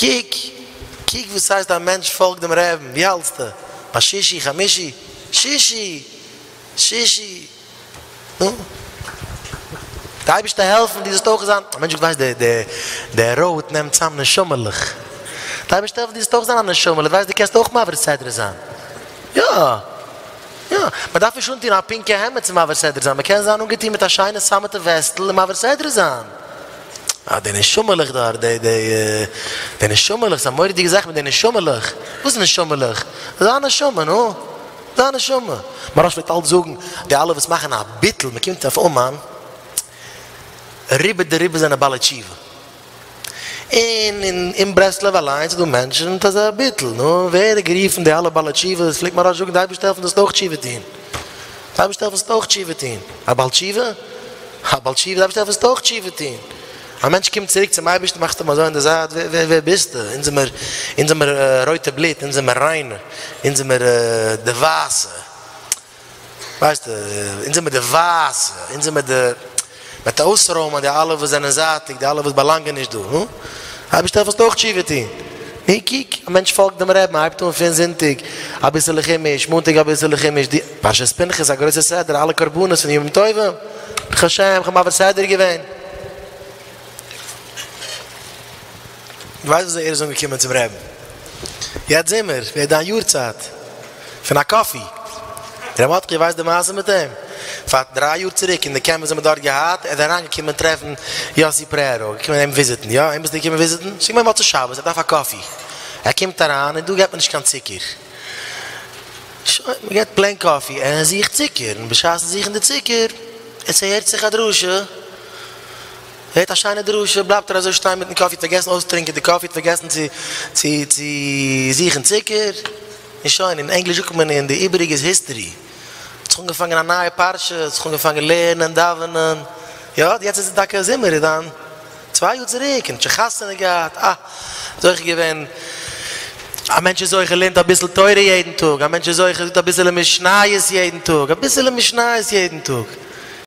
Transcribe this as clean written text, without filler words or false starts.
קוק, קוק וואס הייסט א מענטש פאלגט דעם רעבן, ווי האלטסטו? ביי שישי, חמישי? שישי! שישי! נו? די אייבערשטער העלפן דו זאלסט אויך זיין, א מענטש זאגט ווייסט די די די ראוד נעמט צאם נשמה'לעך, די אייבערשטער העלפן דו זאלסט אויך זיין א נשמה'לע, ווייסט דו קענסט אויך מעביר סדרה זיין, יא! יא! מען דארף נישט אנטון א פינקע העמד צו מעביר סדרה זיין, מען קען זיין אנגעטון מיט א שיינע סאמעטע וועסטל און מעביר סדרה זיין. אה, די נשמה'לעך דארט, די די די נשמה'לעך, ס'איז א מורא'דיגע זאך מיט די נשמה'לעך. וואס איז נשמה'לעך? זיי א נשמה, נו. זיי א נשמה. מוהרא"ש פלעגט אלץ זאגן, די אלע וואס מאכן א ביטול, מען קומט אויף אומאן, רובא דרובא זענען בעלי תשובה. און אין אין ברסלב אליינס איז דא מענטשן מיט אזא ביטול, נו, ווער האט גערופן די אלע בעלי תשובות? פלעגט מוהרא"ש זאגן, די אייבערשטער העלפן זאלסט אויך תשובה טון. די אייבערשטער העלפן זאלסט אויך תשובה טון. א בעל תשובה? א בעל תשובה? די אייבערשטער העלפן זאלסט אויך תשובה טון. א מענטש קומט צוריק צום אייבערשטן מאכסטו אים אזוי אין די זייט, ווער ווער ביסטו? אונז זעמער אונז זעמער רויטע בלוט, אונז זעמער ריינע, אונז זעמער די ווייסע. ווייסטו, אונז זעמער די ווייסע, אונז זעמער די, מ'וועט אויסרוימען די אלע וואס זענען זייטיג, די אלע וואס באלאנגען נישט דא, נו? אייבערשטער העלפן זאלסט אויך תשובה טון. נו, קוק, א מענטש פאלגט דעם רעבן, ער הייבט אן פון זונטאג אביסעלע חומש, מאנטאג אביסעלע חומש, די פרשת פנחס א גרויסע סדרה, אלע קרבנות פון ימים טובים, ברוך השם, כ'האב מעביר סדרה געווען. דו ווייסט וויאזוי ער איז אנגעקומען צום רעבן? יעצט זומער ווערט דיין יארצייט פון א קאפי. ר' מרדכי ווייסט די מעשה מיט אים? פאר דריי יאר צוריק אין די קעמפ וואס מ'האט דארט געהאט, ער איז אריינגעקומען טרעפן יאסי פרערא, געקומען אים וויזיטן, יא אים ביסטו געקומען וויזיטן? ס'איז געווען מוצאי שבת, ער דארף א קאפי, ער קומט אריין און דא געט מען נישט קיין צוקער, שוין מ'געט פלעין קאפי, ער זוכט צוקער, און בשעת'ן זוכן די צוקער, עס הערט זיך א דרשה, הערט א שיינע דרשה, בלייבט ער אזוי שטיין מיטן קאפי, האט פארגעסן אויסצוטרינקען די קאפי, האט פארגעסן צו צו צו זוכן צוקער, און שוין, אין ענגליש זאגט מען און די איבעריגע איז היסטערי, האט זיך אנגעפאנגען א נייע פרשה, האט זיך אנגעפאנגען לערנען, דאווענען, יא, יעצט איז טאקע זומער איז דיין צוויי יאר צוריק, און האט שוין חתונה געהאט, אה, זוכה געווען, א מענטש איז זוכה לערנט אביסל תורה יעדן טאג, א מענטש איז זוכה זאגט אביסעלע משניות יעדן טאג, אביסעלע משניות יעדן טאג.